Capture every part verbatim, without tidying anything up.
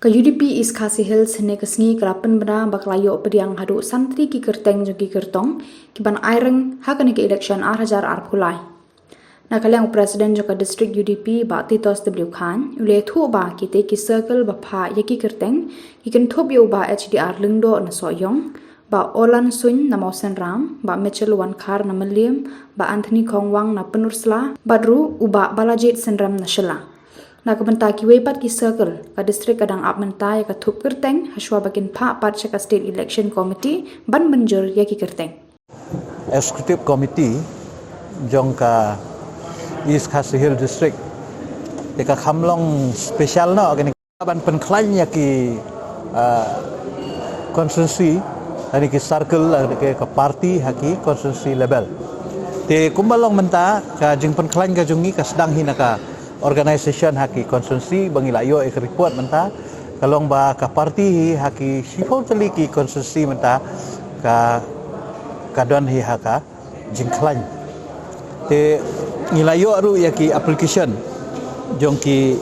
Ka U D P East Khasi Hills hynne ka sngi ka la pynbna ba ka la ïoh pdiang haduh san tylli ki kyrteng jong ki kyrtong ki ban aireng ha kane ka election ar hajar arphew lai. Na ka liang u President jong ka District U D P Bah Titos W Khan u la ïathuh ba kitei ki circle ba phah ïa ki kyrteng ki kynthup ïa u Bah H D R Lyngdoh na Sohiong, Bah Olan Suin na Mawsynram, Bah Mitchell Wankhar na Mylliem, Bah Anthony Khongwang na Pynursla, bad ruh u Bah Balajied Synrem na Shella. Na ka bynta kiwei pat ki circle, ka district ka dang ap mynta ïa ka thup kyrteng hashwa ba kin phah pat sha ka State Election Committee ban mynjur ïa ki kyrteng. Executive Committee jong ka East Khasi Hills District te ka kham long special noh kane ka ban pynkhlaiñ ïa ki, ah, constituency, lane ki circle, lane ki ka party ha ki constituency level. Te kumba long mynta ka jingpynkhlaiñ ka jong ngi ka sdang hi na ka organisation ha ki constituency ba ngi la ïoh ïa ka report mynta ka long ba ka party hi ha ki shiphew tylli ki constituency mynta ka ka don hi ha ka jingkhlaiñ. Te ngi la ïoh ruh ïa ki application jong ki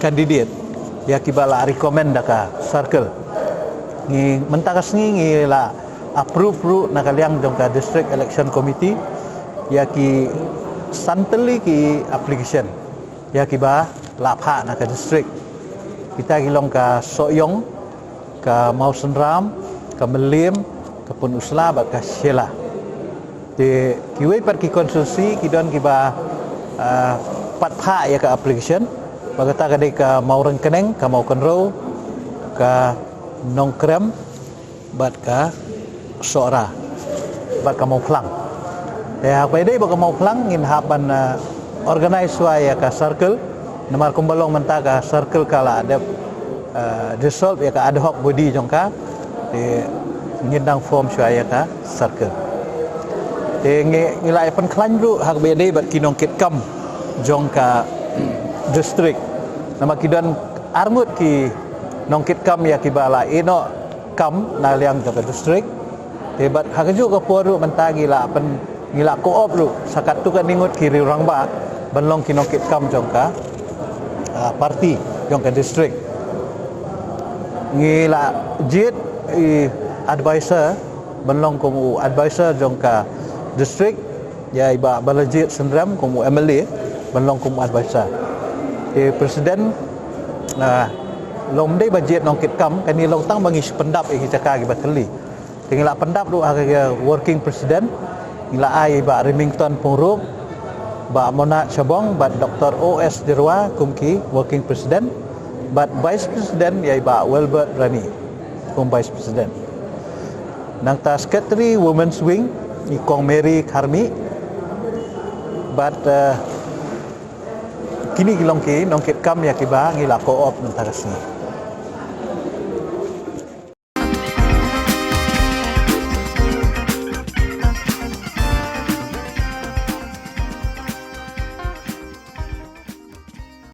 candidate ïa ki ba la recommend da ka circle. Ngi mynta ka sngi ngi la approve ruh na ka liang jong ka District Election Committee ïa ki san tylli ki application ïa ki ba la phah na ka district. Kita ki long ka Sohiong, ka Mawsynram, ka Mylliem, ka Pynursla bad ka Shella. Te kiwei pat ki constituency ki don ki ba, ah, pat phah ïa ka application. Ba kata ka dei ka Mawryngkneng, ka Mawkynrew, ka Nongkrem, bad ka Sohra bad ka Mawphlang. Te haba ïadei bad ka Mawphlang ngin hap ban, eh, organize shuwa ïa ka circle. Namar kumba long mynta ka circle ka la dep, eh, dissolve ïa ka ad hoc body jong ka. Te ngin dang form shuwa ïa ka circle. Te ngi, ngi la ïa pynkhlaiñ ruh haba ïadei bad ki nongkitkam jong ka district. Namar ki don arngut ki nongkitkam ïa ki ba la ïeh noh kam na liang jong ka district. Te bad ha kajuh ka por ruh mynta ngi la pyn, ngi la co-opt ruh sa katto katne ngut ki riew rangbah ban long ki nongkitkam jong ka, ah, party jong ka district. Ngi la jied i advisor ban long kum u advisor jong ka district, ïa i Bah Balajied Synrem kum u M L A ban long kum u advisor. Te president, ah, long ym dei ba jied nongkitkam, kane long tang ba ngi shu pyndap ïa ki jaka ki ba thylli. Te ngi la pyndap ruh ha ka working president, ngi la ai i Bah Remington Pyngrope, Bah Monat Shabong bad Doctor O S Jyrwa kum ki working president bad vice president ïa i Bah Welbert Rani kum vice president. Nangta secretary women's wing i Kong Mary Kharmi bad, eh, kine ki long ki nongkitkam ïa ki ba ngi la co-opt mynta ka sngi.